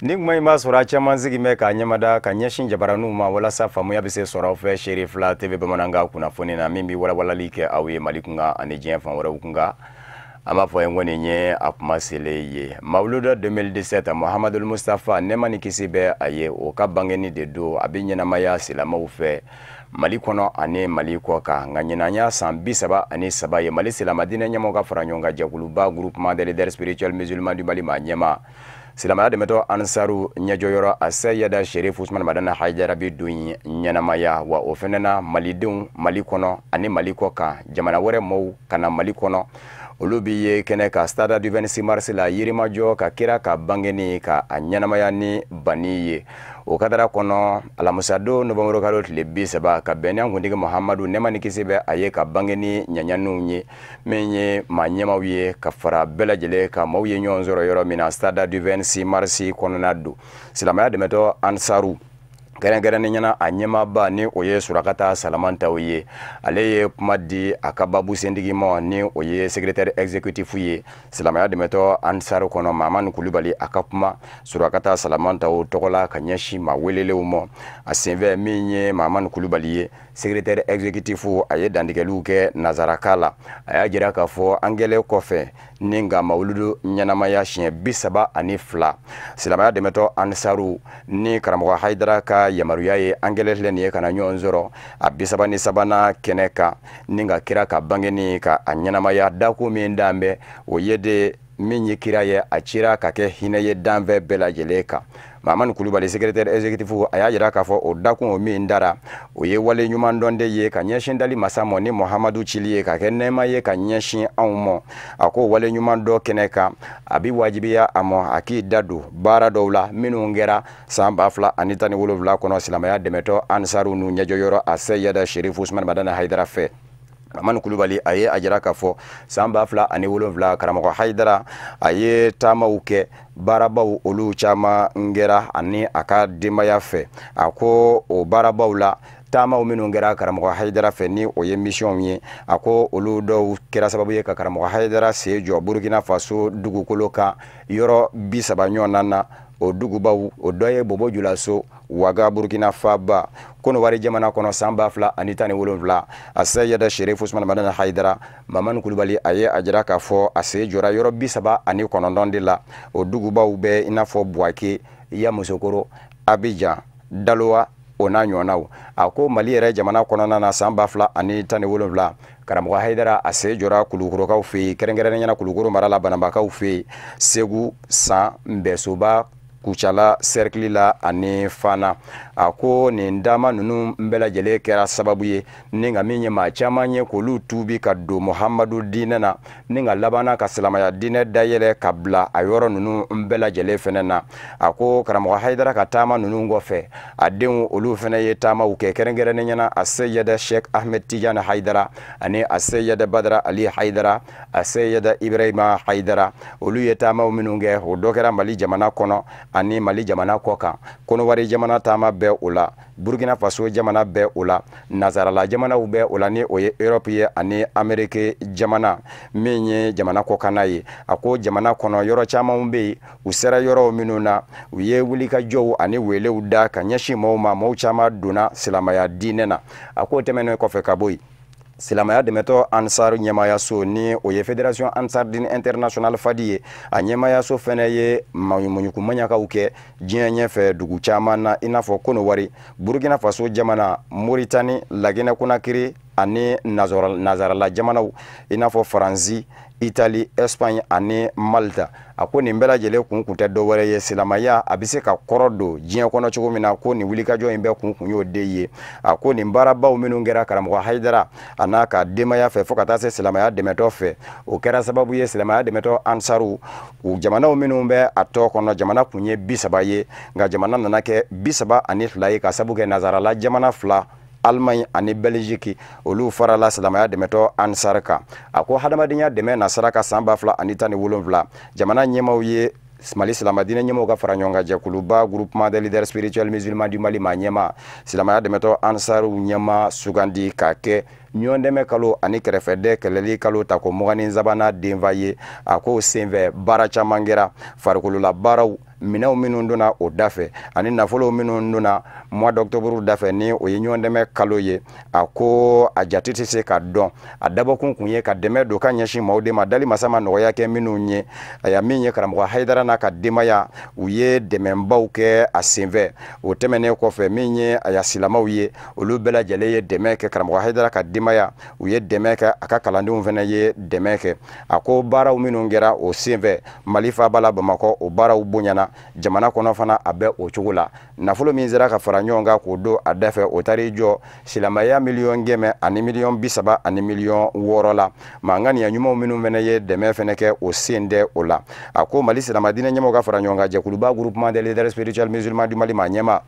Ni kuma in b'a sɔrɔ a caman sigi bɛ k'a ɲɛmada ka ɲɛsin jabaraninw ma walasa faamuya bɛ se sɔrɔ aw fɛ Seere Fila TV bamanankan kunnafoni na min bɛ walawalali kɛ aw ye Mali kunkan ani diɲɛ fan wɛrɛw kunkan. An b'a fɔ ye ko nin ye a kuma selen ye. Mawuludu 2017, Muhamadul Mustafa, nɛɛma ni kisi bɛ a ye, o ka bangeni de don. A bɛ ɲɛnamaya silamɛw fɛ Mali kɔnɔ ani Mali kɔ kan. Nka ɲinan y'a san 33 ye Mali silamɛdinɛ ɲɛmɔgɔ ka fara ɲɔgɔn kan jɛkuluba Groupement des leaders spirituels musulmans du Mali maa ɲɛma silamɛya dɛmɛtɔ Ansaru ɲɛjɔyɔrɔ Aseyida Sherif Usman Madani Hayidara bi don in ɲɛnamaya. Wa o fɛnɛ na, malidenw Mali kɔnɔ ani Mali kɔ kan, jamana wɛrɛ mɔw ka na Mali kɔnɔ, olu bi ye kɛnɛ ka Stade du 26 mars la Yirimajɔ ka kira ka bangeni ka a ɲɛnamaya ni bani ye. O kadara kɔnɔ, alamusadon novembre kalo tile 30, ka bɛn ni an kuntigi Muhamadu, nɛɛma ni kisi bɛ a ye, ka bangeni ɲaɲaniw ye, min ye maa ɲɛmaw ye ka fara bɛɛ lajɛlen ka maaw ye ɲɔgɔn sɔrɔ yɔrɔ min na Stade du 26 mars kɔnɔna don. Silamɛya dɛmɛtɔ Ansaru, kɛrɛnkɛrɛnnen ɲɛna a ɲɛmaaba ni o ye Surakata Salamantaw ye, ale ye kuma di a ka babu sentigi ma, ni o ye secrétaire exécutif ye silamɛya dɛmɛtɔ Ansaru kɔnɔ, Mamani Kulubali. A ka kuma Surakata Salamantaw tɔgɔ la ka ɲɛsin maa welelenw ma a senfɛ, min ye Mamani Kulubali ye, secrétaire exécutif, a ye dantigɛliw kɛ nazaraka la. A y'a jira k'a fɔ an kɛlen kɔfɛ ni nka mawuludu ɲɛnamaya siɲɛ 32, silamɛya dɛmɛtɔ Ansaru ni karamɔgɔ Hayidara ka yamaruya ye, an kɛlen filɛ nin ye ka na ɲɔgɔn sɔrɔ a 33nan kɛnɛ kan ni ka kira ka bangeni ka a ɲɛnamaya. Dakun min dan bɛ, o ye de min ye kira ye, a cira ka kɛ hinɛ ye danfɛn bɛɛ lajɛlen kan. Mamani Kulubali, secrétaire exécutif, a y'a jira k'a fɔ o dakun o min dara, o ye wale ɲuman dɔn de ye ka ɲɛsin dali masa mɔ ni Muhamadu cili ye ka kɛ nɛɛma ye ka ɲɛsin anw mɔ. A ko wale ɲuman dɔ kɛnɛ kan, a bi wajibiya a mɔ a k'i da don baara dɔw la minnu kɛra san 2017 kɔnɔ silamɛya dɛmɛtɔ Ansaru n'u ɲɛjɔyɔrɔ a Seyida Sherifu Usman Madani Hayidara fɛ. Mamani Kulubali a ye a jira k'a fɔ san 2007, karamɔgɔ Hayidara a ye taamaw kɛ, baarabaw olu caman kɛra ani a ka denbaya fɛ. A ko o baarabaw la, taamaw minnu kɛra karamɔgɔ Hayidara fɛ, ni o ye missionw ye, a ko olu dɔw kɛra sababu ye ka karamɔgɔ Hayidara sen jɔ Burukina Faso dugukolo kan yɔrɔ 30 ɲɔgɔnna na. O dugubaw o dɔ ye Bobo Julaso, Waga, Burukina Faba, Kɔnɔwari jamana kɔnɔ. San 2017, a Seyida Sherif Usman Madani Hayidara, Mamani Kulubali a ye a jira k'a fɔ a sen jɔra yɔrɔ 39 de la. O dugubaw bɛ i n'a fɔ Buwake, Yamusokoro, Abijan, Dalowa, o n'a ɲɔgɔnnaw. A ko Mali yɛrɛ jamana kɔnɔna na, san 2017, karamɔgɔ Hayidara a sen jɔra Kulukorokaw fɛ yen, kɛrɛnkɛrɛnnenya la Kulukoro mara la, Banabakaw fɛ yen, Segu, San, Nbɛsoba, Kucala cercle la ani Fana. A ko nin dama ninnu bɛɛ lajɛlen kɛra sababu ye ni ka min ye maa caman ye k'olu tuubi ka don Muhamadu diinɛ na, ni ka labanna ka silamɛya diinɛ dayɛlɛ ka bila a yɔrɔ ninnu bɛɛ lajɛlen fɛnɛ na. A ko karamɔgɔ Hayidara ka taama ninnu kɔfɛ, a denw olu fɛnɛ ye taamaw kɛ, kɛrɛnkɛrɛnnen ɲɛna a Seyida Sheikh Ahmed Tijani Hayidara ani a Seyida Badara Ali Hayidara, a Seyida Ibrahima Hayidara. Olu ye taamaw minnu kɛ, o dɔ kɛra Mali jamana kɔnɔ ani Mali jamana kɔ kan. Kɔnɔwari jamana taama bɛɛ o la, Burukina Faso jamana bɛɛ o la, nazarala jamanaw bɛɛ o la, ni o ye Europe ye ani Ameriki jamana min ye jamana kɔkanna ye. A ko jamana kɔnɔ yɔrɔ camanw bɛ yen, u sera yɔrɔw minnu na, u ye wulikajɔw ani welew da ka ɲɛsin maaw ma, maaw caman donna silamɛya diinɛ na. A k'o tɛmɛnen kɔfɛ ka bɔ yen, silamɛya dɛmɛtɔ Ansar ɲɛmayaso, ni o ye Fédération Ansar Dine International Fadi ye, a ɲɛmayaso fɛnɛ ye muɲukumaɲakaw kɛ diɲɛ ɲɛfɛ dugu caman na, i n'a fɔ Kɔnɔwari, Burukina Faso jamana, Moritani, Laginɛ Konakiri ani nazarala jamanaw i n'a fɔ Faransi, Itali, Espagne ani Malta. A ko nin bɛɛ lajɛlen kun tɛ dɔwɛrɛ ye, silamɛya a bɛ se ka kɔrɔ don diɲɛ kɔnɔ cogo min na, ko nin wulikajɔ in bɛɛ kun y'o de ye. A ko nin baarabaw minnu kɛra karamɔgɔ Hayidara a n'a ka denbaya fɛ fo ka taa se silamɛya dɛmɛtɔ fɛ, o kɛra sababu ye silamɛya dɛmɛtɔ Ansaru u jamanaw minnu bɛ a tɔ kɔnɔ, jamana kun ye 30 ye, nka jamana nana kɛ 32 ye ka sabu kɛ nazarala jamana fila, Allemagne ani Belgique, olu farala silamɛya dɛmɛtɔ Ansar kan. A ko hadamadenya dɛmɛ nasara ka san 2017, jamana ɲɛmaaw ye Mali silamɛdinɛ ɲɛmɔgɔw ka fara ɲɔgɔn kan jɛkuluba Groupement des leaders spirituels musulmans du Mali maa ɲɛmaa silamɛya dɛmɛtɔ Ansaru ɲɛmaa sugandi k'a kɛ Ɲɔgɔndɛmɛ kalo ani kɛrɛfɛdɛn kɛlɛli kalo tako 23nan denfa ye. A ko senfɛ baara caman kɛra, farikolola baaraw, minɛnw minnu donna o dafɛ ani nafolo minnu donna mois d'octobre dafɛ, ni o ye ɲɔgɔndɛmɛ kalo ye. A ko a jate tɛ se ka dɔn. A dabɔkun kun ye ka dɛmɛ don ka ɲɛsin maaw de ma, dali masa ma nɔgɔya kɛ minnu ye. Aya, min ye karamɔgɔ Hayidara n'a ka denbaya, u ye dɛmɛbaw kɛ a senfɛ. O tɛmɛnen kɔfɛ, min ye aya silamaw ye, olu bɛɛ lajɛlen ye dɛmɛ kɛ karamɔgɔ Hayidara ka denbaya, u ye dɛmɛ kɛ a ka kalandenw fana ye dɛmɛ kɛ. A ko baaraw minnu kɛra o senfɛ Mali faaba la Bamakɔ, o baaraw bonyana. Jamana kɔnɔ fana a bɛ o cogo la. Nafolo min sera ka fara ɲɔgɔn kan k'o don a dafɛ, o taar'i jɔ silamɛya 130 000 000 000 la. Maa ŋaniya ɲumanw minnu fana ye dɛmɛ fana kɛ, o sen tɛ o la. A ko Mali silamɛdinɛ ɲɛmɔgɔ ka fara ɲɔgɔn kan jɛkuluba, Groupement des leaders spirituels musulmans du Mali, maa ɲɛma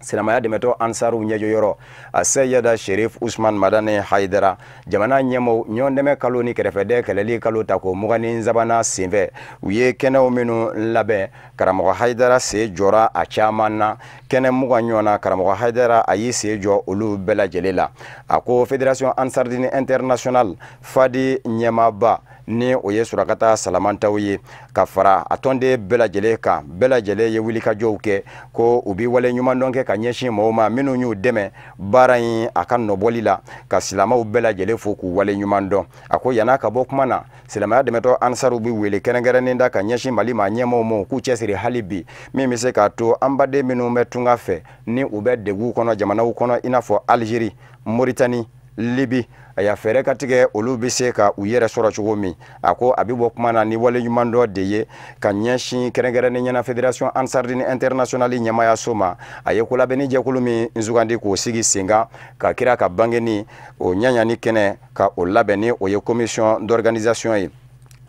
silamɛya dɛmɛtɔ Ansaruw ɲɛjɔyɔrɔ, a Seyida Sherif Usman Madani Haidara, jamana ɲɛmɔgɔw, ɲɔgɔndɛmɛ kalo ni kɛrɛfɛdɛn kɛlɛli kalo tako 23nan senfɛ, u ye kɛnɛw minnu labɛn, karamɔgɔ Haidara sen jɔra a caman na. Kɛnɛ 20 ɲɔgɔn na, karamɔgɔ Haidara a y'i sen jɔ olu bɛɛ lajɛlen la. A ko Fédération Ansardine Internationale Fadi ɲɛmaaba, ni o ye Surakata Salamantaw ye, ka fara a tɔnden bɛɛ lajɛlen kan, bɛɛ lajɛlen ye wulikajɔw kɛ ko u bɛ wale ɲumandɔn kɛ ka ɲɛsin mɔgɔw ma minnu y'u dɛmɛ baara in a ka nɔbɔli la, ka silamɛw bɛɛ lajɛlen fo k'u wale ɲuman dɔn. A ko yan'a ka bɔ kuma na, silamɛya dɛmɛtɔ Ansaruw bɛ wele kɛrɛnkɛrɛnnen da ka ɲɛsin Mali maa ɲɛmɔgɔw ma, k'u cɛsiri hali bi, min bɛ se k'a to an baden minnu bɛ tunga fɛ, ni u bɛ degun kɔnɔ jamanaw kɔnɔ i n'a fɔ Algérie, Mauritanie, Libi, a y'a fɛɛrɛ ka tigɛ olu bɛ se ka u yɛrɛ sɔrɔ cogo min. A ko a bɛ bɔ kuma na ni wale ɲuman dɔ de ye ka ɲɛsin kɛrɛnkɛrɛnnen ɲɛna Fédération Ansardine Internationale ɲɛmaayaso ma. A ye kolabɛnni jɛkulu min sugandi k'o sigi sen kan ka kira ka bangeni o ɲaɲani kɛnɛ ka o labɛn, ni o ye commission d'organisation ye.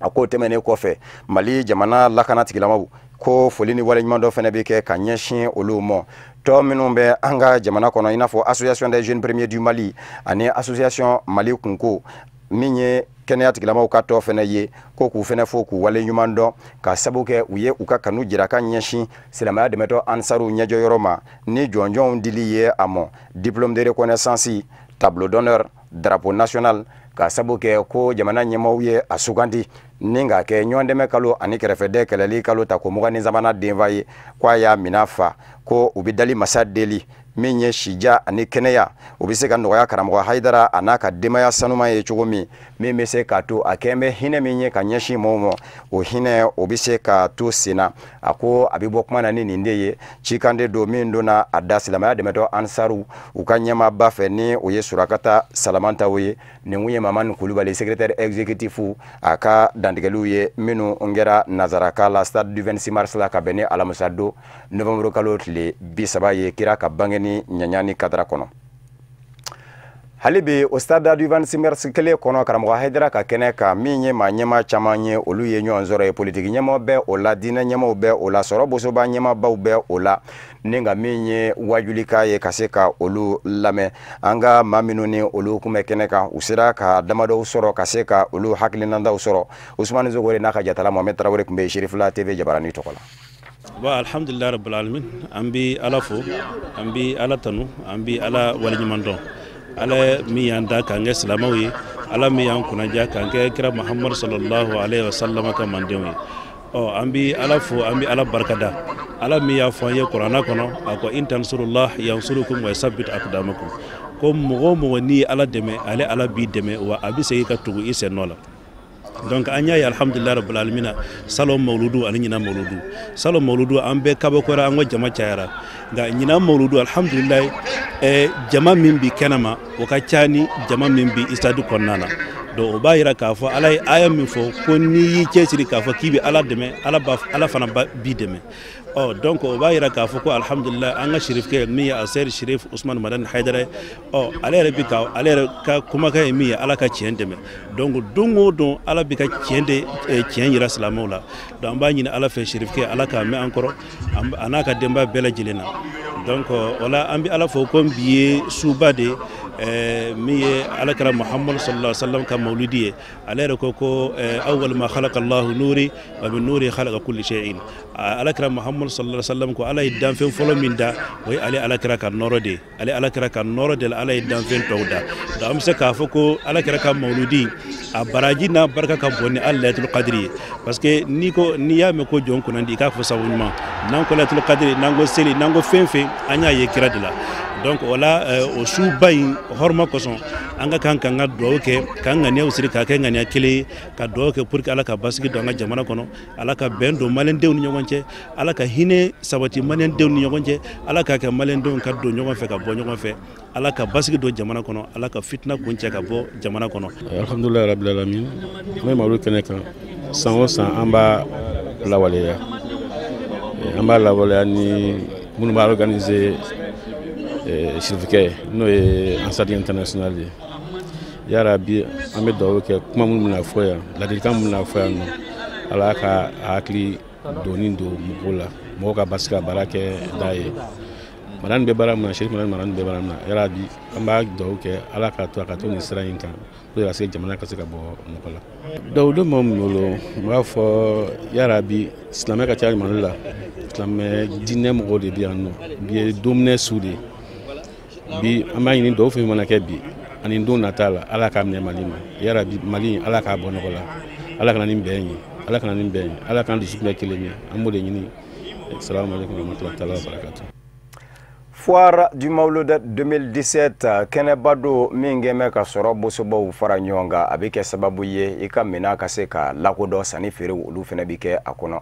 A k'o tɛmɛnen kɔfɛ, Mali jamana lakana tigilamaw ko foli ni waleɲuman dɔ fana bɛ kɛ ka ɲɛsin olu ma. Tɔ minnu bɛ an ka jamana kɔnɔ, i n'a fɔ Association des jeunes premiers du Mali ani Association Mali kunko, min ye kɛnɛya tigilamaw ka tɔ fana ye, ko k'u fana fo k'u wale ɲuman dɔn ka sabu kɛ u ye u ka kanu jira ka ɲɛsin silamɛya dɛmɛtɔ Ansaruw ɲɛjɔyɔrɔ ma, ni jɔnjɔnw dili ye a ma, diplôme de reconnaissance, tableau d'honneur, drapeau national, ka sabu kɛ ko jamana ɲɛmaaw ye a sugandi ni k'a kɛ ɲɔgɔndɛmɛ kalo ani kɛrɛfɛdɛn kɛlɛli kalo tako 23nan denfa ye. Ko a y'a minɛ fa ko u bɛ dali masa deli min ye sija ani kɛnɛya, o bɛ se ka nɔgɔya karamɔgɔ Hayidara a n'a ka denbaya sanuman ye cogo min, min bɛ se k'a to a kɛn bɛ hinɛ min ye ka ɲɛsin maaw ma, o hinɛ o bɛ se ka to sen na. A ko a bɛ bɔ kuma na ni nin de ye, cikan de don min donna a da silamɛya dɛmɛtɔ Ansaru u ka ɲɛmaaba fɛ, ni o ye Surakata Salamantaw ye. Nin kun ye Mamani Kulubali, secrétaire exécutif, a ka dantigɛliw ye minnu kɛra nazaraka la stade du 26 mars la, ka bɛn ni alamisa don novembre kalo tile 30 ye, kira ka bangeni ɲaɲani kadara kɔnɔ. Hali bi o stade du 26 mars kelen kɔnɔ, karamɔgɔ Hayidara ka kɛnɛ kan, min ye maa ɲɛmaa caman ye, olu ye ɲɔgɔn sɔrɔ ye. Politiki ɲɛmɔgɔ bɛ o la, diinɛ ɲɛmɔgɔw bɛ o la, sɔrɔ bosoba ɲɛmaabaw bɛ o la, ni ka min ye wajulikan ye ka se ka olu lamɛn. An ka maa minnu ni olu kun bɛ kɛnɛ kan, u sera ka damadɔw sɔrɔ ka se ka olu hakilinadaw sɔrɔ. Usumani Zogore n'a ka jatala Mohamed Tarawele tun bɛ Serifila TV jabarani tɔgɔ la. Bon, alhamdulillah rabbil alamin, an bi Ala fo, an bi Ala tanu, an bi Ala waleɲuman dɔn. Ala min y'an da k'an kɛ silamɛw ye, Ala min y'an kunnaja k'an kɛ kira Muhammadu sallallahu alaihi wa sallam ka mandenw ye. Ɔ, an bi Ala fo, an bi Ala barikada. Ala min y'a fɔ an ye Kuranɛ kɔnɔ, a ko in tansurullah yansurukum wa yusabbit aqdamakum, ko mɔgɔ o mɔgɔ n'i ye Ala dɛmɛ, ale Ala b'i dɛmɛ, wa a bɛ segin ka tugu i sen nɔ la. Donc an y'a ye, alhamdulillah rabbil alamin, salon mawuludu ani ɲinan mawuludu. Salon mawuludu, an bɛɛ kabakora, an ko jama cayara, nka ɲinan mawuludu, alhamdulillah, jama min bi kɛnɛma, o ka ca ni jama min bi stade kɔnɔna na. Donc o b'a yira k'a fɔ Ala ye aya min fɔ ko n'i y'i cɛsiri k'a fɔ k'i bɛ Ala dɛmɛ, Ala fana b'i dɛmɛ. Ɔ, donc o b'a yira k'a fɔ ko alhamdulillah, an ka sirifkɛ min ye Asɛri Sirif Usman Madani Hayidara ye, ɔ, ale yɛrɛ bi ka ale yɛrɛ ka kumakan ye min ye, Ala ka tiɲɛ dɛmɛ. Donc don o don, Ala bi ka tiɲɛ de tiɲɛ yira silamɛw la. Donc an b'a ɲini Ala fɛ, sirifkɛ, Ala k'a mɛn an kɔrɔ, a n'a ka denbaya bɛɛ lajɛlen na. Donc o la, an bɛ Ala fo ko bi ye suba de ye. Min ye Alakira Muhammad sallallahu alaihi wasallam ka mawlidi ye, ale yɛrɛ ko ko awwal ma khalaqa Allahu nuri wa min nuri khalaqa kulli shay'in. Alakira Muhammad sallallahu alaihi wasallam ko Ala ye danfɛn fɔlɔ min da, o ye ale Alakira ka nɔrɔ de ye. Ale Alakira ka nɔrɔ de la Ala ye danfɛn tɔw da. Donc an bɛ se k'a fɔ ko Alakira ka mawlidi a baraji n'a barika ka bon ni hali Laylatul Qadri ye, parce que n'i ko n'i y'a mɛn ko jɔn kunnandi, i k'a fɔ sabu ɲuman. N'an ko Laylatul Qadri, n'an ko seli, n'an ko fɛn fɛn, an y'a ye kira de la. Donc o la, o suba in hɔrɔma kosɔn, an ka kan k'an ka dugawu kɛ, k'an ŋaniyaw siri k'a kɛ ŋaniya kelen ye, ka dugawu kɛ pour que Ala ka basigi don an ka jamana kɔnɔ, Ala ka bɛn don maliyɛndenw ni ɲɔgɔn cɛ, Ala ka hinɛ sabati maliyɛndenw ni ɲɔgɔn cɛ, Ala k'a kɛ maliyɛndenw ka don ɲɔgɔn fɛ ka bɔ ɲɔgɔn fɛ, Ala ka basigi don jamana kɔnɔ, Ala ka fitina kun cɛ ka bɔ jamana kɔnɔ. Alhamdulilayi rabbil alamin, an bɛ mawulu kɛnɛ kan. San o san an b'a lawaleya, an b'a lawaleya ni minnu b'a organiser, sirifikɛ n'o ye Ansar International ye. Yarabi, an bɛ dugawu kɛ, kuma minnu bɛna fɔ yan, ladilikan minnu bɛna fɔ yan nɔ, Ala ka hakili donni don mɔgɔw la, mɔgɔw ka basi ka baara kɛ da ye. Madani bɛ baara min na, Sherif Madani, Madani bɛ baara min na, yarabi, an b'a dugawu kɛ Ala ka to a ka to nin sira in kan pour que ka se jamana ka se ka bɔ nɔgɔ la. Dawudo ma min bolo, n b'a fɔ yarabi, silamɛ ka ca Mali la, silamɛ diinɛ mɔgɔw de bɛ yan nɔ. Bi ye dominɛ su de ye. Bi an b'a ɲini, dugawu fɛn mana kɛ bi ani don nata la, Ala k'a minɛ Mali ma. Yarabi, Mali, Ala k'a bɔ nɔgɔ la, Ala kana ni bɛn ye, Ala kana ni bɛn ye, Ala k'an dusukun kɛ kelen ye. An b'o de ɲini. Salamu aleykum warahmatulahi taala wa barakatuh. Foire du Maouloud 2017, kɛnɛba don min kɛn bɛ ka sɔrɔ bosobaw fara ɲɔgɔn kan. A bɛ kɛ sababu ye i ka minɛn ka se ka lakodɔn, sanni feerew olu fana bɛ kɛ a kɔnɔ.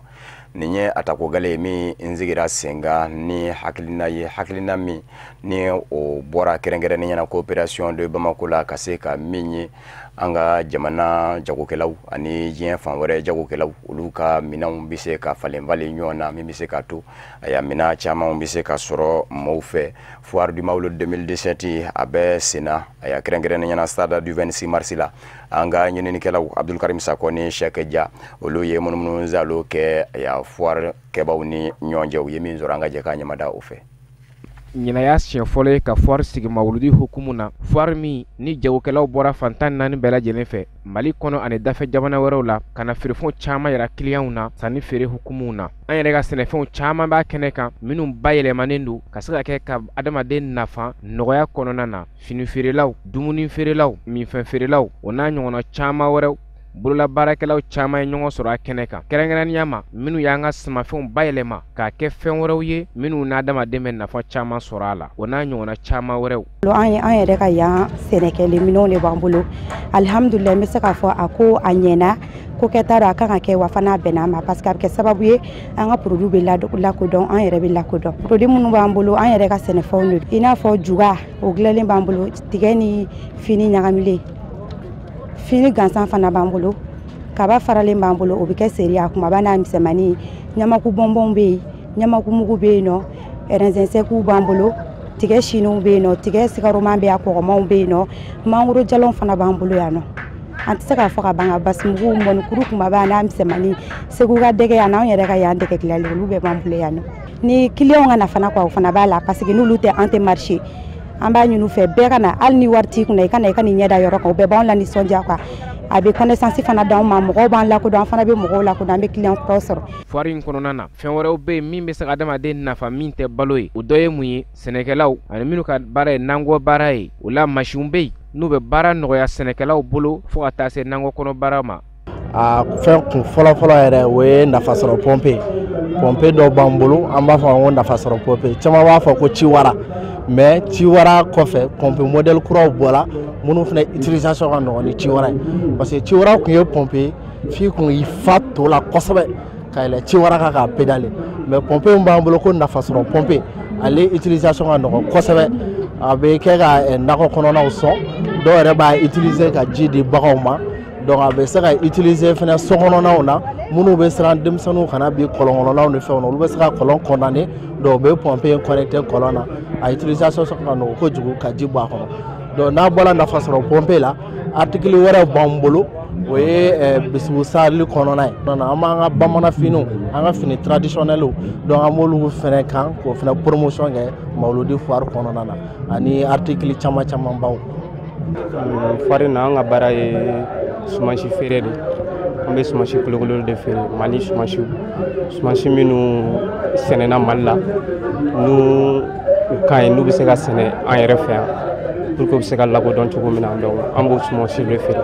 Nin ye a tako gale min n sigira sen kan ni hakilina ye, hakilina min ni o bɔra kɛrɛnkɛrɛnnenya la coopération de Bamako la, ka se ka min ye an ka jamana jagokɛlaw ani diɲɛ fan wɛrɛ jagokɛlaw, olu ka minɛnw bɛ se ka falen falen ɲɔgɔn na, min bɛ se ka to aya minɛn caman bɛ se ka sɔrɔ mɔɔw fɛ. Foire du Maouloud 2017 a bɛ sen na aya kɛrɛnkɛrɛnnenya la stade du 26 mars la. An ka ɲininikɛlaw Abdulkarim Sakɔ ni Cheikh Dia, olu ye munumunu zalo kɛ aya foire kɛbaw ni ɲɔgɔn cɛ. U ye min sɔrɔ, an ka jɛ k'a ɲɛmada o fɛ. Ɲinan y'a siɲɛ fɔlɔ ye ka foire sigi mawuludi hukumu na, foire min ni jagokɛlaw bɔra fan 14 bɛɛ lajɛlen fɛ Mali kɔnɔ ani dafɛ jamana wɛrɛw la, ka na feerefɛnw caman yira kiliyanw na sanni feere hukumu na. An yɛrɛ ka sɛnɛfɛnw caman b'a kɛnɛ kan minnu bayɛlɛmanen don ka se ka kɛ ka adamaden nafa nɔgɔya kɔnɔna na: fini feerelaw, dumuni feerelaw, minfɛn feerelaw, o n'a ɲɔgɔnna caman wɛrɛw. Bololabaarakɛlaw caman ye ɲɔgɔn sɔrɔ a kɛnɛ kan, kɛrɛnkɛrɛnnenya ma minnu y'an ka sumanfɛnw bayɛlɛma k'a kɛ fɛn wɛrɛw ye minnu n'adamaden bɛ nafa caman sɔrɔ a la, o n'a ɲɔgɔnna caman wɛrɛw. An yɛrɛ ka yan sɛnɛkɛlen minɛnw de b'an bolo. Alihamudulila, n bɛ se k'a fɔ a ko a ɲɛna, ko kɛta don, a kan ka kɛ wa fana a bɛnna a ma, parce que a bɛ kɛ sababu ye an ka produit bɛ lakodɔn, an yɛrɛ bɛ lakodɔn. Produit minnu b'an bolo, an yɛrɛ ka sɛnɛfɛnw de don, i n'a fɔ juga, o dilanlen b'an bolo, tigɛ ni fini ɲagamilen, fini gansan fana b'an bolo, kaba faralen b'an bolo, o bɛ kɛ seri a kumaba n'a misɛnmanin, ɲamaku bɔnbɔnw bɛ yen, ɲamaku mugu bɛ yen nɔ, raisin secw b'an bolo, tigɛ siniw bɛ yen nɔ, tigɛ sigaroman bɛ yen, a kɔgɔmanw bɛ yen nɔ, mangoro jalanw fana b'an bolo yan nɔ. An tɛ se k'a fɔ ka ban, ka basimugu, mɔnikuru kumaba n'a misɛnmanin, Segu ka dɛgɛ a n'anw yɛrɛ ka yan dɛgɛ dilanlen, olu bɛɛ b'an bolo yan nɔ. Ni kiliyanw ka na fana quoi, o fana b'a la, parce que n'olu tɛ, an tɛ marché. An b'a ɲini u fɛ bɛɛ ka na, hali ni wari t'i kunna, i ka na i ka nin ɲɛ da yɔrɔ kan, o bɛɛ b'anw la nisɔndiya quoi. A bɛ connaissance fana d'anw ma, mɔgɔw b'an lakodɔn, an fana bɛ mɔgɔw lakodɔn, an bɛ client kuraw sɔrɔ. Foire in kɔnɔna na, fɛn wɛrɛw bɛ yen min bɛ se ka adamaden nafa min tɛ balo ye. O dɔ ye mun ye? Sɛnɛkɛlaw ani minnu ka baara ye nakɔ baara ye, o la masiw bɛ yen n'u bɛ baara nɔgɔya sɛnɛkɛlaw bolo fo ka taa se nakɔ kɔnɔ baara ma. A fɛn kun fɔlɔ-fɔlɔ yɛrɛ, o ye nafasɔrɔ pɔnpe. Pɔnpe dɔ b'an bolo, an b'a fɔ ko nafasɔrɔ pɔnpe, caman b'a fɔ ko ciwara, mais ciwara kɔfɛ pɔnpe modèle kuraw bɔra minnu fana utilisation ka nɔgɔn ni ciwara ye, parce que ciwara tun ye pɔnpe ye f'i kun y'i fa to la kosɛbɛ ka yɛlɛ ciwara kan k'a pédale. Mais pɔnpe min b'an bolo ko nafasɔrɔ pɔnpe, ale utilisation ka nɔgɔn kosɛbɛ. A bɛ kɛ ka nakɔ kɔnɔnaw sɔn, dɔw yɛrɛ b'a utiliser ka ji di baganw ma. Donc a bɛ se ka utiliser fɛnɛ so kɔnɔnaw na, minnu bɛ siran denmisɛnninw kana bin kɔlɔn kɔnɔnaw ni fɛnw na, olu bɛ se ka kɔlɔn condamner, donc u bɛ pɔnpe in connecter kɔlɔn na. A utilisation ka nɔgɔn kojugu ka ji bɔ a kɔnɔ. Donc n'a bɔra nafasɔrɔ pɔnpe la, article wɛrɛw b'an bolo. O ye bisibu sarili kɔnɔna ye. An b'an ka bamananfiniw, an ka fini traditionnels, donc an b'olu fɛnɛ kan k'o fɛnɛ promotion kɛ mawuludi foire kɔnɔna na, ani article caman caman baw. Foire na, an ka baara ye sumansi feere de. An bɛ sumansi kolokolo de feere, Mali sumansiw, sumansi minnu sɛnɛna Mali la, n'u u ka ɲi, n'u bɛ se ka sɛnɛ an yɛrɛ fɛ yan pour que u bɛ se ka lakodɔn cogo min na. Donc an b'o sumansiw de feere.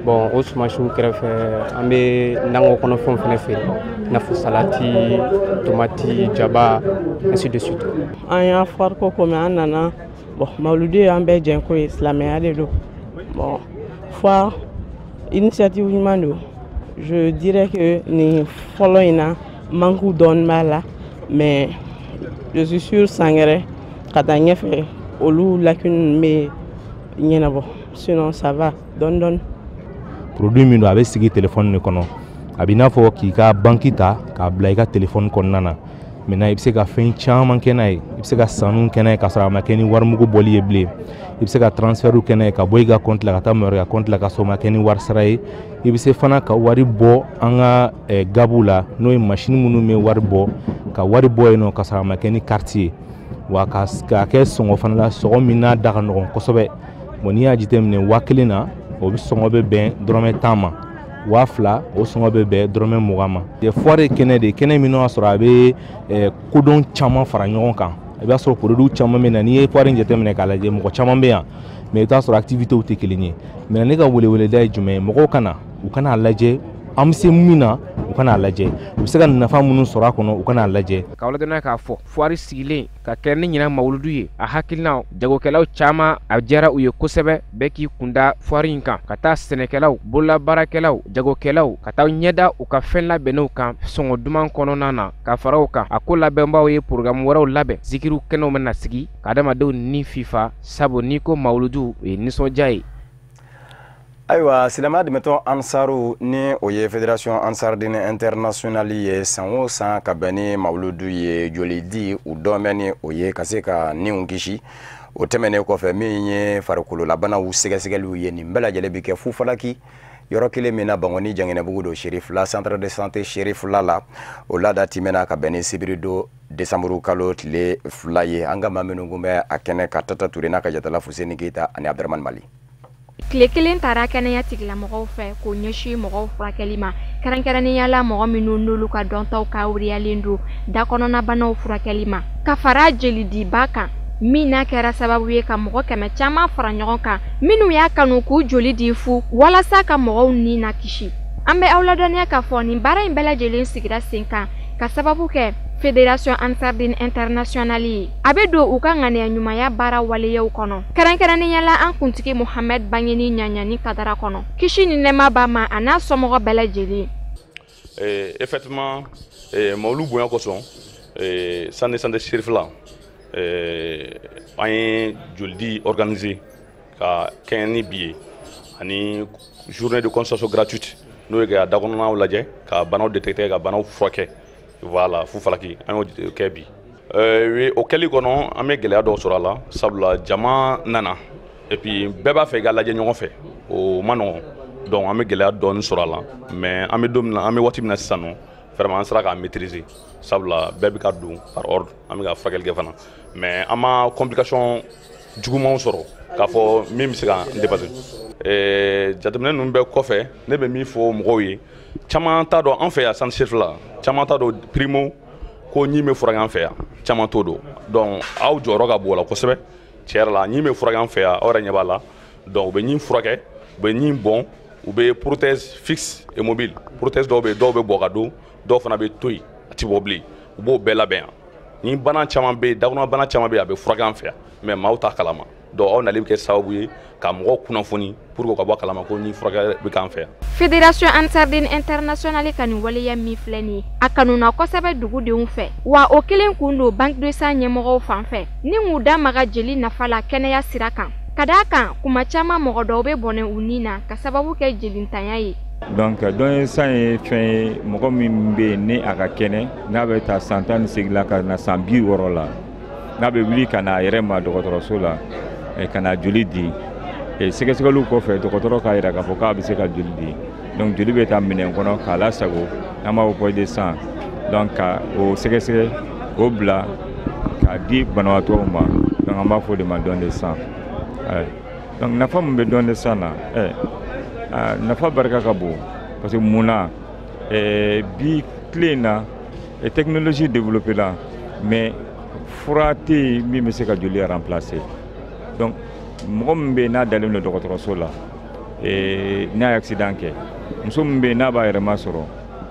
Bon, o sumansiw kɛrɛfɛ, an bɛ nakɔ kɔnɔfɛnw fɛnɛ feere, i n'a fɔ salati, tomati, jaba, ainsi de suite. An y'a foire ko komi an nana. Bon, mawuludi y'an bɛɛ jɛnko ye, silamɛya de don. Bon, foire initiative ɲuman don. Je dirais que nin fɔlɔ in na, manque dɔɔni b'a la, mais je suis sûr, san wɛrɛ ka taa ɲɛfɛ, olu lacune bɛ ɲɛnabɔ. Sinon ça va dɔɔni dɔɔni. Produit min don, a bɛ sigi téléphone de kɔnɔ. A b'i n'a fɔ k'i ka banque ta k'a bila i ka téléphone kɔnɔna na. Maintenant, i bɛ se ka fɛn caman kɛ n'a ye. I bɛ se ka sanu kɛ n'a ye k'a sɔrɔ a ma kɛ ni warimugu bɔli ye bilen. I bɛ se ka transfert kɛ n'a ye ka bɔ i ka compte la ka taa mɔgɔ wɛrɛ ka compte la k'a sɔrɔ o ma kɛ ni wari sara ye. I bɛ se fana ka wari bɔ an ka gabuw la, n'o ye machine minnu bɛ wari bɔ, ka wari bɔ yen nɔ k'a sɔrɔ a ma kɛ ni carte ye. Wa k'a kɛ sɔngɔ fana la, sɔngɔ min n'a da ka nɔgɔn kosɛbɛ. Bon, n'i y'a jateminɛ, 1000 na, o bɛ sɔngɔ bɛ bɛn dɔrɔmɛ 10 ma. 2000, o sɔngɔ bɛ bɛn dɔrɔmɛ 20 ma. Foire ye kɛnɛ de ye, kɛnɛ min n'o y'a sɔrɔ a bɛ kodɔn caman fara ɲɔgɔn kan. I b'a sɔrɔ produit caman bɛ na. N'i ye foire in jateminɛ k'a lajɛ, mɔgɔ caman bɛ yan, mais i bɛ t'a sɔrɔ activités tɛ kelen ye. Mais ne ka weleweleda ye jumɛn ye? Mɔgɔw ka na, u kana lajɛ an bɛ se min na, u kana lajɛ u bɛ se ka nafa minnu sɔrɔ a kɔnɔ, u kana lajɛ. K'aw ladɔnniya k'a fɔ foire sigilen ka kɛ ni ɲinan mawuludu ye, a hakilina jagokɛlaw caman, a diyara u ye kosɛbɛ. Bɛɛ k'i kunda foire in kan, ka taa sɛnɛkɛlaw, bololabaarakɛlaw, jagokɛlaw, ka taa ɲɛda u ka fɛn labɛnnenw kan sɔngɔ duman kɔnɔna na. Ka fara o kan, a ko labɛnbaw ye programme wɛrɛw labɛn. Zikiriw kɛnɛw bɛna sigi ka adamadenw ni fifa, sabu n'i ko mawuludu, o ye nisɔndiya ye. Ayiwa, silamɛya dɛmɛtɔn Ansaru, ni o ye Fédération Ansardine Internationale ye, san o san ka bɛn ni mawuludu ye, joli di u dɔn bɛ ni o ye ka se ka niw kisi. O tɛmɛnen kɔfɛ, min ye farikololabanaw sɛgɛsɛgɛliw ye, nin bɛɛ lajɛlen bɛ kɛ Fufalaki yɔrɔ kelen min na, Bankɔni Jangɛnɛbugu don, Serifila, centre de santé Serifila la. O laada tɛmɛna ka bɛn ni sibiridon desanburu kalo tile 2 ye. An ka maa minnu kun bɛ a kɛnɛ ka Tata Ture n'a ka jatala Fuseni Keyita ani Abdramani Mali. Tile kelen taara kɛnɛya tigilamɔgɔw fɛ k'o ɲɛsin mɔgɔw furakɛli ma, kɛrɛnkɛrɛnnenya la mɔgɔ minnu n'olu ka dɔntaw kawuriyalen don da kɔnɔnabanaw furakɛli ma, ka fara jelidiba kan, min n'a kɛra sababu ye ka mɔgɔ 100 caman fara ɲɔgɔn kan minnu y'a kanu k'u joli di fu walasa ka mɔgɔw ni na kisi. An bɛ aw ladɔnniya k'a fɔ nin baara in bɛɛ lajɛlen sigira sen kan ka sababu kɛ Fédération Ansardine Internationale ye. A bɛ don u ka ŋaniya ɲumanya baara waleyaw kɔnɔ, kɛrɛnkɛrɛnnenya la an kuntigi Mohamed bangeni ɲaɲani kadara kɔnɔ, kisi ni nɛɛma b'a ma a n'a somɔgɔ bɛɛ lajɛlen. Effectivement, mawulu bonya kosɔn, centre de santé Serifila, an ye jolidi organiser ka kɛɲɛ ni bi ye, ani journée de consultation gratuite, n'o ye ka da kɔnɔnaw lajɛ, ka banaw détecter, ka banaw furakɛ. Voilà, Fufalaki an y'o kɛ bi. O kɛli kɔnɔ, an bɛ gɛlɛya dɔw sɔrɔ a la, sabula jama nana et puis bɛɛ b'a fɛ i ka lajɛ ɲɔgɔn fɛ, o ma nɔgɔn. Donc an bɛ gɛlɛya dɔɔni sɔrɔ a la, mais an bɛ don min na, an bɛ waati min na sisan nɔ, vraiment an sera k'a maîtriser, sabula bɛɛ bɛ ka don par ordre, an bɛ ka furakɛli kɛ fana, mais an ma complication jugumanw sɔrɔ k'a fɔ min bɛ se k'an dépasser. Jateminɛ ninnu bɛɛ kɔfɛ, ne bɛ min fɔ mɔgɔw ye, caman t'a dɔn an fɛ yan centre Serifila, caman t'a dɔn primo ko ɲin bɛ furakɛ an fɛ yan, caman t'o dɔn. Donc aw jɔyɔrɔ ka bon o la kosɛbɛ. Tiɲɛ yɛrɛ la, ɲin bɛ furakɛ an fɛ yan, aw yɛrɛ ɲɛ b'a la. Donc u bɛ ɲin furakɛ, u bɛ ɲin bɔn, u bɛ prothèse fixe et mobile. Prothèse dɔw bɛ yen, dɔw bɛ bɔ ka don, dɔw fana bɛ to yen, a ti bɔ bilen, u b'o bɛɛ labɛn yan. Ni bana caman bɛ yen, dakɔnɔ bana caman bɛ yen, a bɛ furakɛ an fɛ yan, mais maaw t'a kalama. Donc aw nali bɛ kɛ sababu ye ka mɔgɔw kunnafoni pour que ka bɔ a kalama ko ni furakɛ bɛ k'an fɛ yan. Fédération Ansardine Internationale ka nin waleya min filɛ nin ye, a kanuna kosɛbɛ dugudenw fɛ, wa o kelen kun don banque de sang ɲɛmɔgɔw fan fɛ ni k'u da maga jeli nafa la kɛnɛya sira kan. Ka d'a kan, kuma caman mɔgɔ dɔw bɛ bɔnɛ u ni na ka sababu kɛ jelintanya ye. Donc don san ye fɛn ye, mɔgɔ min bɛ yen ni a ka kɛnɛ, n'a bɛ taa san 18 la ka na san 60 la, n'a bɛ wuli ka na a yɛrɛ ma dɔgɔtɔrɔso la ka na joli di, sɛgɛsɛgɛliw kɔfɛ dɔgɔtɔrɔ k'a jira k'a fɔ k'a bɛ se ka joli di. Donc joli bɛ taa minɛn kɔnɔ k'a lasago, n'an b'a fɔ poche de sang, donc ka o sɛgɛsɛgɛ k'o bila k'a di banabaatɔw ma. Donc an b'a fɔ o de ma don de sang. Donc nafa min bɛ don de sang na, nafa barika ka bon, parce que mun na, bi tile in na technologie développée la, mais fura tɛ yen min bɛ se ka joli remplacer. Donc mɔgɔ min bɛ yen n'a dalen don dɔgɔtɔrɔso la, n'a ye accident kɛ, muso min bɛ yen n'a b'a yɛrɛ ma sɔrɔ,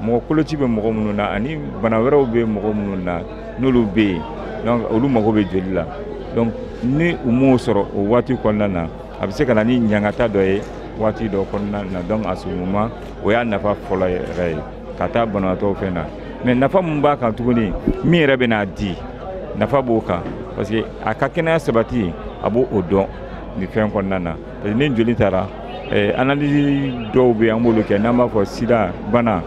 mɔgɔ koloci bɛ mɔgɔ minnu na ani bana wɛrɛw bɛ mɔgɔ minnu na n'olu bɛ yen, donc olu mago bɛ joli la. Donc ni u m'o sɔrɔ o waati kɔnɔna na, a bɛ se ka na ni ɲangata dɔ ye waati dɔ kɔnɔna na. Donc à ce moment, o y'a nafa fɔlɔ yɛrɛ ye ka taa banabaatɔw fɛn na. Mais nafa min b'a kan tuguni, min yɛrɛ bɛ n'a di, nafa b'o kan, parce que a ka kɛnɛya sabati, a b'o o dɔn nin fɛn kɔnɔna na. Parce que ni joli taara, analyse dɔw bɛ yen an b'olu kɛ, n'an b'a fɔ sida bana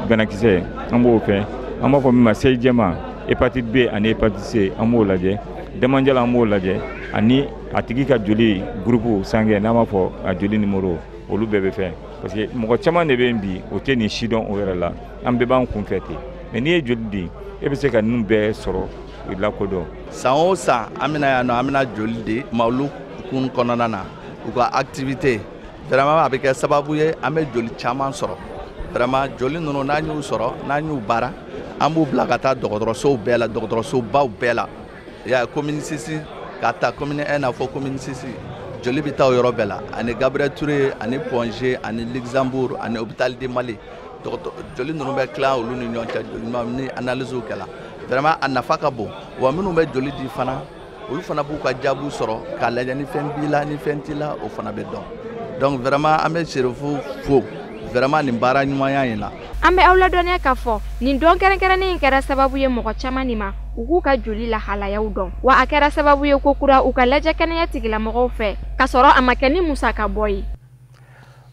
banakisɛ, an b'o fɛ, an b'a fɔ min ma seyi jɛman, hépatite B ani hépatite C, an b'o lajɛ, damanjala an b'o lajɛ, ani a tigi ka joli groupe sanguin, n'an b'a fɔ a joli numéro, olu bɛɛ bɛ fɛn. Parce que mɔgɔ caman de bɛ yen bi, o tɛ nin si dɔn o yɛrɛ la, an bɛɛ b'an kun fɛ ten. Mais n'i ye joli di, e bɛ se ka ninnu bɛɛ sɔrɔ lakodɔn. San o san an bɛna yan nɔ, an bɛna joli di mawulu kun kɔnɔna na, u ka activité vraiment a bɛ kɛ sababu ye an bɛ joli caman sɔrɔ. Vraiment joli ninnu, n'an y'u sɔrɔ, n'an y'u baara, an b'u bila ka taa dɔgɔtɔrɔsow bɛɛ la, dɔgɔtɔrɔsobaw bɛɛ la. I y'a ye, commune 6 ka ta commune 1 na fɔ commune 6, joli bɛ taa o yɔrɔ bɛɛ la, ani Gabriel Touré, ani Point G, ani Luxembourg, ani hôpital du Mali. Joli ninnu bɛ tila olu ni ɲɔgɔn cɛ, joli ni analyse kɛla. Vraiment a nafa ka bon. Wa minnu bɛ joli di fana, olu fana b'u ka jaabiw sɔrɔ k'a lajɛ ni fɛn b'i la, ni fɛn t'i la, o fana bɛ dɔn. Donc vraiment an bɛ Serifu fo vraiment nin baara ɲumanya in la. An bɛ aw ladɔnniya k'a fɔ nin don kɛrɛnkɛrɛnnen in kɛra sababu ye mɔgɔ caman nin ma u k'u ka joli lahalayaw dɔn, wa a kɛra sababu ye ko kura u ka lajɛ kɛnɛya tigilamɔgɔw fɛ k'a sɔrɔ a ma kɛ ni musaka bɔ ye.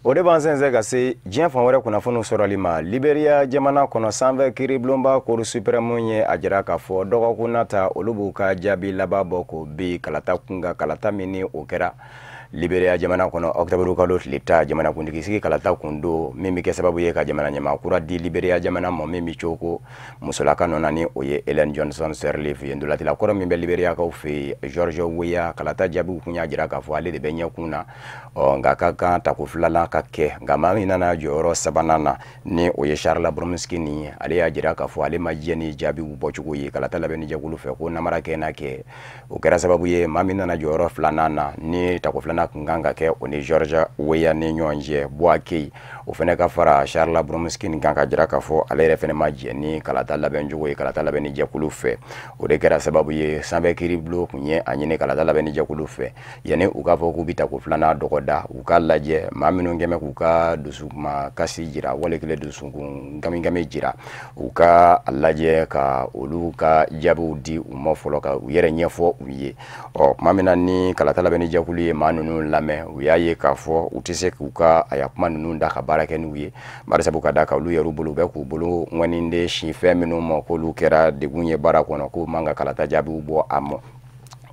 O de b'an sɛnsɛn ka se diɲɛ fan wɛrɛ kunnafoniw sɔrɔli ma. Liberia jamana kɔnɔ, sanfɛ kiiribulonba Cour suprême ye a jira k'a fɔ dɔgɔkun nata olu b'u ka jaabi laban bɔ k'o bi kalata kunkan, kalata min ni o kɛra Liberia jamana kɔnɔ octobre kalo tile 10, jamanakuntigi sigi kalata kun don, min bɛ kɛ sababu ye ka jamana ɲɛmaa kura di Liberia jamana ma, min bɛ cogo musolaka nɔ na, ni o ye Ellen Johnson Sirleaf ye. Ntolatila kɔrɔ min bɛ Liberia kaw fɛ yen, George Weah, kalata jaabiw kun y'a jira k'a fɔ ale de bɛ ɲɛkun na. Ɔ nka ka kan tako filanan ka kɛ, nka maa min nana jɔyɔrɔ sabanan na, ni o ye Charles Brumskine ye, ale y'a jira k'a fɔ ale ma jɛ ni jaabiw bɔcogo ye kalata labɛnni jɛkulu fɛ, ko namara kɛ n'a kɛ. O kɛra sababu ye maa min nana jɔyɔrɔ filanan na, ni tako filanan kun kan ka kɛ o ni George Weah ni ɲɔgɔn cɛ, Boakai, o fana ka fara Charles Brumskine kan ka jira k'a fɔ ale yɛrɛ fana ma jɛ ni kalata labɛncogo ye kalata labɛnni jɛkulu fɛ. O de kɛra sababu ye sanfɛ kiiribulon kun ye a ɲini kalata labɛnni jɛkulu fɛ, yanni u k'a fɔ k'u bɛ tako filanan dɔgɔda, u k'a lajɛ maa minnu kɛn bɛ k'u ka dusukuma kasi jira, wali kelen dusukun gami jira, u ka lajɛ ka olu ka jaabiw di u ma fɔlɔ, ka u yɛrɛ ɲɛfɔ u ye. Ɔ tuma min na ni kalata labɛnni jɛkulu ye maa ninnu lamɛn, u y'a ye k'a fɔ u tɛ se k'u ka a kuma ninnu da ka baara kɛ n'u ye, barisabu ka da kan olu yɛrɛ bolo, u bɛ k'u bolo ŋɔni de si fɛn minnu ma k'olu kɛra degun ye baara kɔnɔ, k'u man ka kalata jaabiw bɔ a ma.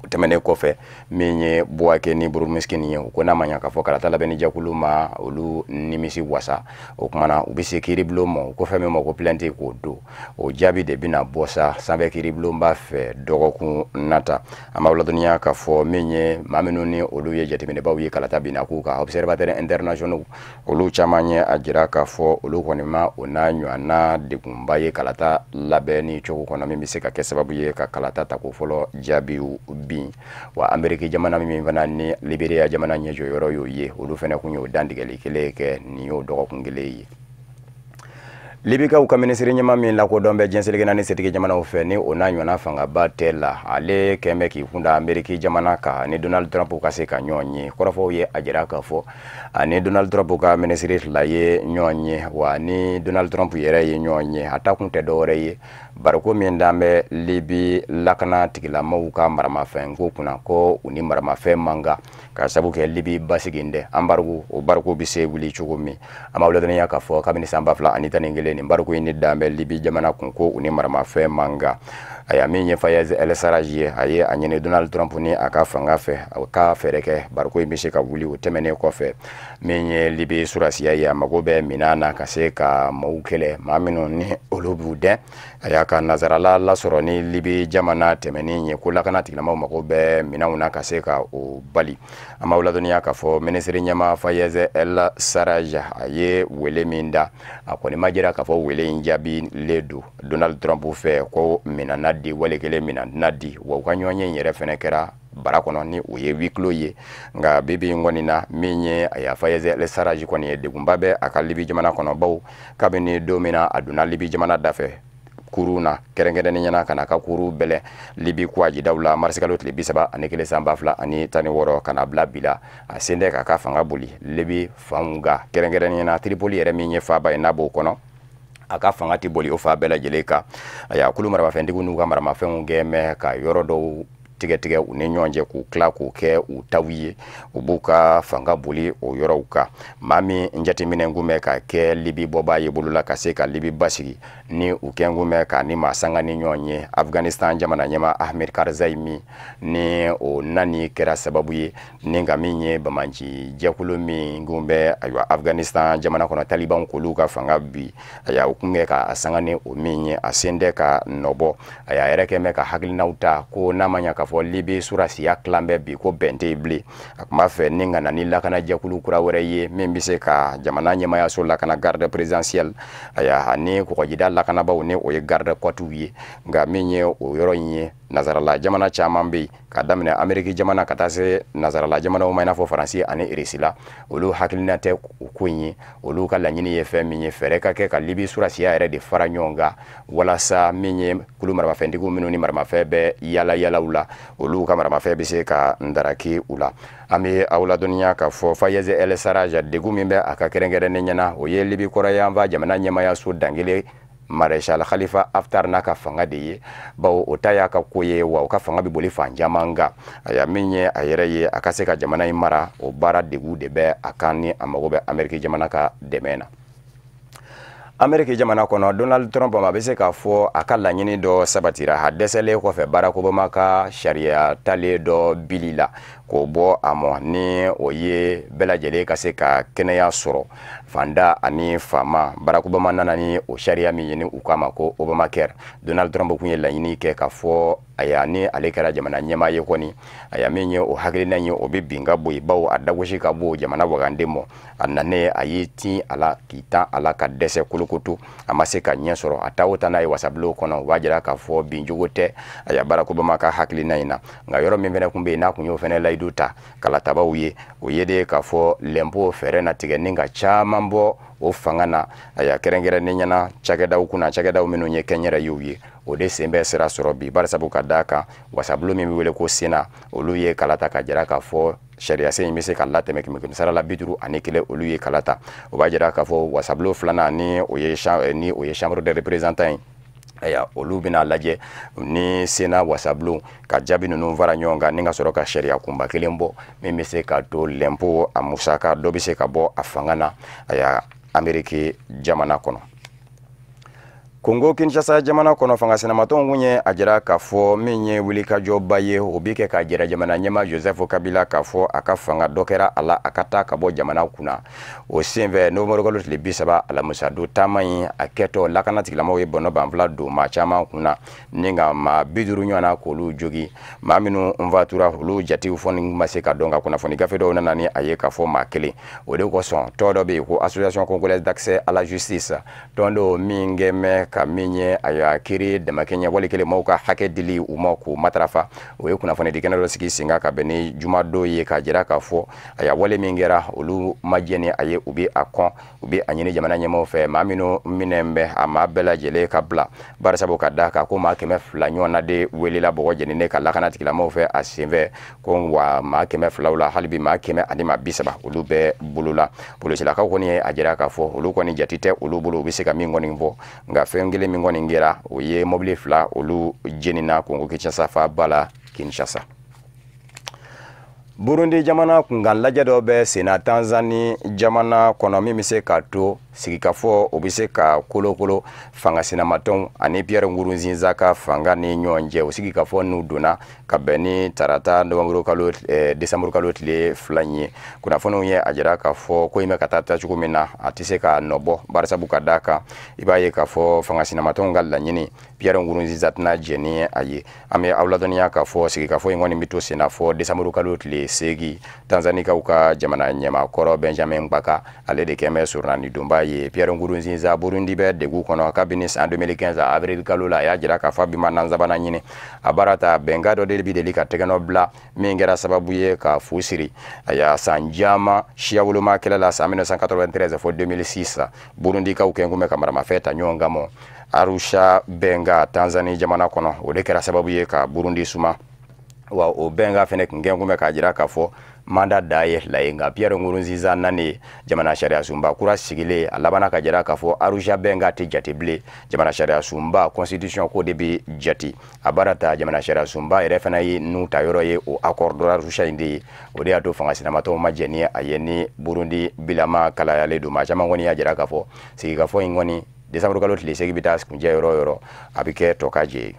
O tɛmɛnen kɔfɛ, min ye Boakai ni Brumskine ye, u ko n'a ma ɲa k'a fɔ kalata labɛnni jɛkulu ma olu nimisi wasa, o kumana u bɛ se kiiribulon ma, u ko fɛn min ma ko plainte, k'o don. O jaabi de bɛna bɔ sa sanfɛ kiiribulonba fɛ dɔgɔkun nata. An b'aw ladɔnniya k'a fɔ min ye maa minnu ni olu ye jateminɛbaw ye kalata binna k'u kan, observateurs internationaux, olu caman ye a jira k'a fɔ olu kɔni ma o n'a ɲɔgɔnna degunba ye kalata labɛnni cogo kɔnɔ, min bɛ se ka kɛ sababu ye ka kalata tako fɔlɔ jaabiw bin. Wa Ameriki jamana min fana ni Liberia jamana ɲɛjɔyɔrɔ y'o ye, olu fana kun y'o dantigɛli kelen kɛ nin y'o dɔgɔkun kelen ye. Libikaw ka minisiri ɲɛma min lakodɔn bɛ diɲɛ seleke naani setigi jamanaw fɛ, ni o n'a ɲɔgɔnna fangaba tɛ la, ale kɛn bɛ k'i kunda Ameriki jamana kan ni Donald Trump ka se ka ɲɔgɔn ye. Kɔrɔfɔw ye a jira k'a fɔ ani Donald Trump ka minisiri fila ye ɲɔgɔn ye, wa ni Donald Trump yɛrɛ ye ɲɔgɔn ye, a ta kun tɛ dɔwɛrɛ ye bariko min dan bɛ Libi lakana tigilamaw ka maramafɛn ko kunna, ko u ni maramafɛn man kan ka sabu kɛ Libi basigi dɛ embargo, o bariko bɛ se wuli cogo min. An b'aw ladɔnniya k'a fɔ kabini san 2011, nin bariko in de dan bɛ Libi jamana kun, ko u ni maramafɛn man kan. Aya min ye Fayez El Sarraj ye, a ye a ɲini Donald Trump ni a ka fanga fɛ a ka fɛɛrɛ kɛ bariko in bɛ se ka wuli. O tɛmɛnen kɔfɛ, min ye Libi surasiya ye, a mago bɛ minan na ka se ka maaw kɛlɛ, maa minnu ni olu b'u dɛn. A y'a ka nazarala lasɔrɔ ni Libi jamana tɛmɛnen ye ko lakana tigilamaw mago bɛ minɛnw na ka se ka o bali. An b'aw ladɔnniya k'a fɔ minisiri ɲɛmaa Fayez El Sarraj, a ye wele min da, a kɔni ma jira k'a fɔ wele in jaabilen don Donald Trump fɛ ko minan na di wale kelen minan tɛna di. Wa u ka ɲɔgɔn ye in yɛrɛ fɛnɛ kɛra bara kɔnɔ ni o ye huis clos ye. Nka bibi in kɔni na, min ye a y'a Fayez El Sarraj kɔni ye, degunba bɛ a ka Libi jamana kɔnɔ, bawo kabini don min na a donna Libi jamana dafɛ kurun na, kɛrɛnkɛrɛnnenya na ka na ka kuru bɛlɛn Libi kuwajidaw la marisikalo tile 31 san 2016 ka na bila bi la, a sen tɛ k'a ka fanga boli Libi fanw kan, kɛrɛnkɛrɛnnenya na Tripoli yɛrɛ min ye faaba ye n'a b'o kɔnɔ, a ka fanga tɛ boli o fa bɛɛ lajɛlen kan. A y'a kulu maramafɛntigiw n'u ka maramafɛnw kɛ mɛ ka yɔrɔ dɔw tigɛ tigɛ u ni ɲɔgɔn cɛ k'u tila k'u kɛ u taw ye, u b'u ka fanga boli o yɔrɔw kan. Maa min jateminɛ kun bɛ ka kɛ Libi bɔbaa ye bolola ka se ka Libi basigi ni u kɛn kun bɛ ka ni maa sanga ni ɲɔgɔn ye, Afghanistan jamana ɲɛmaa Ahmed Karzai min ni o nani kɛra sababu ye ni ka min ye bamanci jɛkulu min kun bɛ ayiwa Afghanistan jamana kɔnɔ, Taliban, k'olu ka fanga bi, ayiwa u kun kɛ ka sanga ni o min ye, a sen tɛ ka nɔbɔ. A y'a yɛrɛ kɛ mɛ ka hakilinaw ta ko n'a ma ɲa k'a fɔ Libi surasiya tilan bɛ bi ko bɛn tɛ yen bilen, a tun b'a fɛ ni ka na ni lakanajɛkulu kura wɛrɛ ye min bɛ se ka jamana ɲɛmayaso lakana, garde présidentielle, ayiwa ani kɔgɔjida lakanabaw ni o ye garde côte ye. Nka min ye o yɔrɔ in ye, nazarala jamana caman bɛ yen, ka daminɛ Ameriki jamana ka taa se nazarala jamanaw ma, i n'a fɔ Faransi ani Irisi la, olu hakilina tɛ o ko in ye. Olu ka laɲini ye fɛn min ye, fɛɛrɛ ka kɛ ka Libi surasiya yɛrɛ de fara ɲɔgɔn kan walasa min ye kulu maramafɛntigiw minnu ni maramafɛn bɛ yala yalaw la, olu ka maramafɛn bɛ se ka ndaraki u la. An bɛ aw ladɔnniya k'a fɔ Fayez El Sarraj, degun min bɛ a ka kɛrɛnkɛrɛnnen ɲɛna, o ye Libi kɔrɔyanfan jamana ɲɛmayaso dankelen Maréchal Khalifa Haftar n'a ka fanga de ye, bawo o ta y'a ka ko ye, wa o ka fanga bɛ boli fan caman kan. Aya min ye a yɛrɛ ye, a ka se ka jamana in mara, o baara degun de bɛ a kan ni a mago bɛ Ameriki jamana ka dɛmɛ na. Ameriki jamana kɔnɔ, Donald Trump ma bɛ se k'a fɔ a ka laɲini dɔ sabatira. A dɛsɛlen kɔfɛ Barack Obama ka sariya talen dɔ bili la k'o bɔ a mɔ, ni o ye bɛɛ lajɛlen ka se ka kɛnɛya sɔrɔ, fanda ani faama. Barack Obama nana ni o sariya min ye ni u k'a ma ko Obamacare, Donald Trump kun ye laɲini kɛ k'a fɔ aya ni ale kɛra jamana ɲɛmaa ye kɔni, aya min ye o hakilina ye, o bɛ bin ka bɔ yen, bawo a dagosi ka bon jamana waganden mɔ. A nanen, a y'i tin a la k'i tan a la ka dɛsɛ kolokoto, a ma se ka ɲɛ sɔrɔ. A taa o taa n'a ye wasabulon kɔnɔ, o b'a jira k'a fɔ bincogo tɛ aya Barack Obama ka hakilina in na. Nka yɔrɔ min fɛnɛ kun bɛ yen n'a kun y'o fɛnɛ layidu ta kalatabaw ye, o ye de k'a fɔ lɛnpo fɛɛrɛ na tigɛ ni ka caman bɔ o fanga na, aya kɛrɛnkɛrɛnnen ɲɛna cakɛdaw kunna, cakɛdaw minnu ye kɛnyɛrɛyew ye. O de sen bɛ sira sɔrɔ bi, barisabu ka d'a kan wasabulon min bɛ wele ko Sénat, olu ye kala ta ka jira k'a fɔ sariyasen in bɛ se ka latɛmɛ 151, olu ye kala ta. O b'a jira k'a fɔ wasabulon filanan ni o ye Chambre des représentants ye, aya olu bɛna lajɛ ni Sénat wasabulon ka jaabi ninnu fara ɲɔgɔn kan ni ka sɔrɔ ka sariya kunba kelen bɔ min bɛ se ka to lɛnpo a musaka dɔ bɛ se ka bɔ a fanga na, aya Ameriki jamana kɔnɔ. Kongo Kinshasa jamana kɔnɔ, fanga sinamatɔnw kun ye a jira k'a fɔ min ye wulikajɔba ye, o bi kɛ k'a jira jamana ɲɛma Joseph Kabila k'a fɔ a ka fanga dɔ kɛra a la, a ka taa ka bɔ jamana kunna. O senfɛ, nowanburukalo tile 30 alamisadon, taama in a kɛtɔ, lakana tigilamɔgɔw ye bɔnɔ banfila don maa caman kunna ni ka maa 50 ɲɔgɔnna k'olu jogi. Maa minnu fatura, olu jatew fɔ ni ma se ka dɔn, ka kunnafoni gafe dɔw nana ni a ye k'a fɔ maa kelen. O de kosɔn tɔn dɔ bɛ yen ko Association congolaise d'accès à la justice, tɔn dɔ min kɛ mɛ ka min ye ayiwa kiiri damakɛɲɛ wali kelen maaw ka hakɛ dili u ma k'o matarafa, o ye kunnafoni di kɛnɛ dɔ sigi sen kan ka bɛn ni jumadon ye, k'a jira k'a fɔ ayiwa wale min kɛra, olu ma jɛ ni a ye, u bɛ a kɔn, u bɛ a ɲini jamana ɲɛmaaw fɛ maa minnu minɛ bɛ a maa bɛɛ lajɛlen ka bila, barisabu ka da kan ko maa 200 ɲɔgɔnna de welela bɔgɔ jeninen ka lakana tigilamɔgɔw fɛ a senfɛ, ko wa maa 200 la, hali bi maa kɛmɛ ani maa bi saba olu bɛ bolo la. Polisilakaw kɔni ye a jira k'a fɔ olu kɔni jate tɛ olu bolo, u bɛ se ka min kɔni fɔ. Nka fɛn kelen min kɔni kɛra, o ye mobili fila olu jenina Kongo Kinshasa faaba la, Kinshasa. Burundi jamana kunkan lajɛ dɔ bɛ senna Tanzani jamana kɔnɔ min bɛ se k'a to Sigikafɔ o bɛ se ka kolokolo fanga sinamatɔnw ani Pierre Nkurunziza ka fanga ni ɲɔgɔn cɛ. O sigikafɔ n'u donna ka bɛn ni tarata novembre kalo décembre kalo tile 2 ye. Kunnafoniw ye a jira k'a fɔ ko in bɛ ka taa taacogo min na, a tɛ se ka nɔ bɔ, barisabu ka d'a kan i b'a ye k'a fɔ fanga sinamatɔnw ka laɲini, Pierre Nkurunziza tɛna jɛn ni a ye. An bɛ aw ladɔnniya k'a fɔ sigikafɔ in kɔni bɛ to sen na fɔ décembre kalo tile 8. Tanzanikaw ka jamana ɲɛmaakɔrɔ Benjamin Mkapa, ale de kɛn bɛ surunani donba ye. Pierre Nkurunziza, Burundi bɛ degun kɔnɔ kabini san 2015 avril kalo la. A y'a jira k'a fɔ a bi ma nanzabana ɲini a baara ta. Bɛnkan dɔ de bi deli ka tɛgɛnɔ bila min kɛra sababu ye ka fu siri aya san caman siya woloma kɛlɛ la san 1993 fo 2006. Burundikaw kɛn kun bɛ ka maramafɛn ta ɲɔgɔn kama. Arusha bɛnkan Tanzanie jamana kɔnɔ, o de kɛra sababu ye ka Burundi suma. Wa o bɛnkan fɛnɛ kun kɛn kun bɛ k'a jira k'a fɔ mandat da ye 2 ye. Nka Pierre Nkurunziza nani jamana sariya sunba kura sigilen, a labanna ka jira k'a fɔ Arusha bɛnkan tɛ jate bilen, jamana sariya sunba constitution ko de bɛ jate. A baara ta jamana sariya sunba yɛrɛ fana ye n'u ta yɔrɔ ye o accord d'Arusha in de ye. O de y'a to fanga sinamatɔw ma jɛn ni a ye ni Burundi bilama kalayalen don. Maa caman kɔni y'a jira k'a fɔ sigikafɔ in kɔni décembre kalo tile 8 bɛ taa kuncɛ yɔrɔ o yɔrɔ, a bɛ kɛ tɔ ka jɛ ye.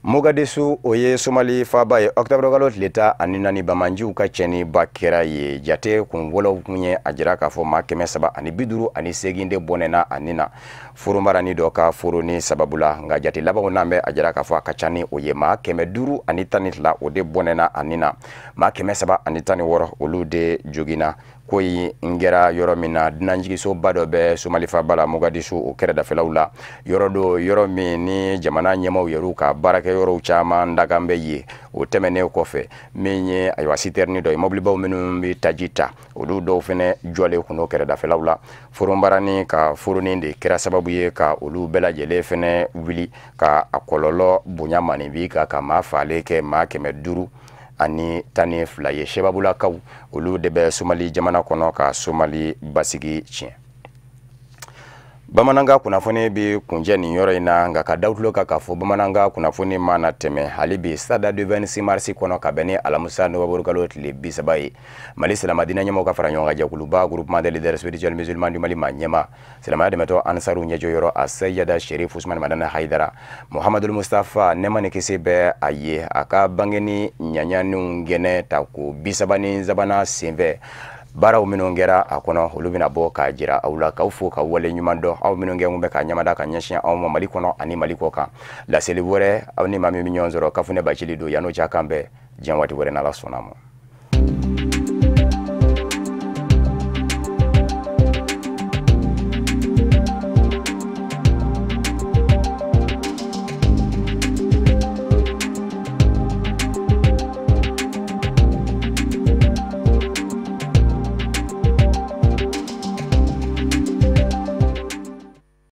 Mogadishu, o ye Somali faaba ye, octobre kalo tile 14, bamanjiw ka cɛniba kɛra ye. Jate kun fɔlɔw kun ye a jira k'a fɔ maa 358 de bɔnɛna a ni na foronbarani dɔ ka foroni sababu la. Nka jate labanw n'an bɛ a jira k'a fɔ a ka ca ni o ye, maa 512 o de bɔnɛna a ni na, maa 316 olu de joginna. Ko in kɛra yɔrɔ min na, dunanjiginsoba dɔ bɛ Somali faaba la Mogadishu, o kɛrɛdafɛlaw la. Yɔrɔ do, yɔrɔ min ni jamana ɲɛmaaw yɛrɛw ka baarakɛyɔrɔw caman dakan bɛ yen. O tɛmɛnen kɔfɛ, min ye ayiwa citerne dɔ ye, mɔbilibaw minnu bɛ taji ta, olu dɔw fɛnɛ jɔlen kun don kɛrɛdafɛlaw la. Foronbarani ka foronin de kɛra sababu ye ka olu bɛɛ lajɛlen fɛnɛ wuli ka a kɔlɔlɔ bonya maninfin kan, ka maa faalen kɛ maa 512 ye. Sebabulakaw olu de bɛ Somali jamana kɔnɔ ka Somali basigi tiɲɛ. Bamanankan kunnafoni bɛ kuncɛ nin yɔrɔ in na, nka ka da tulo kan k'a fɔ bamanankan kunnafoni mana tɛmɛ hali bi stade du 26 mars kɔnɔ, ka bɛn ni alamisa novembre kalo tile 30 ye, Mali silamɛdinɛ ɲɛmɔgɔw ka fara ɲɔgɔn kan jɛkuluba Groupement des leaders spirituels musulmans du Mali ma ɲɛma silamɛya dɛmɛtɔ Ansaru ɲɛjɔ yɔrɔ a Seyida Sherif Usman Madani Hayidara Muhamadul Mustafa, nɛɛma ni kisi bɛ a ye, a ka bangeni ɲaɲaniw gɛnɛ ta ko 33nan senfɛ, baaraw minnu kɛra a kɔnɔ, olu bɛna bɔ k'a jira aw la. K'aw fo ka wale ɲuman dɔn, aw minnu kɛ bɛ ka ɲamada ka ɲɛsin anw ma Mali kɔnɔ ani Mali kɔ kan. Laseli wɛrɛ, aw ni maa min bɛ ɲɔgɔn sɔrɔ, Kafunɛ Bacili don. Yan'o cɛ, kan bɛn diɲɛ waati wɛrɛ n'Ala sɔnna ma.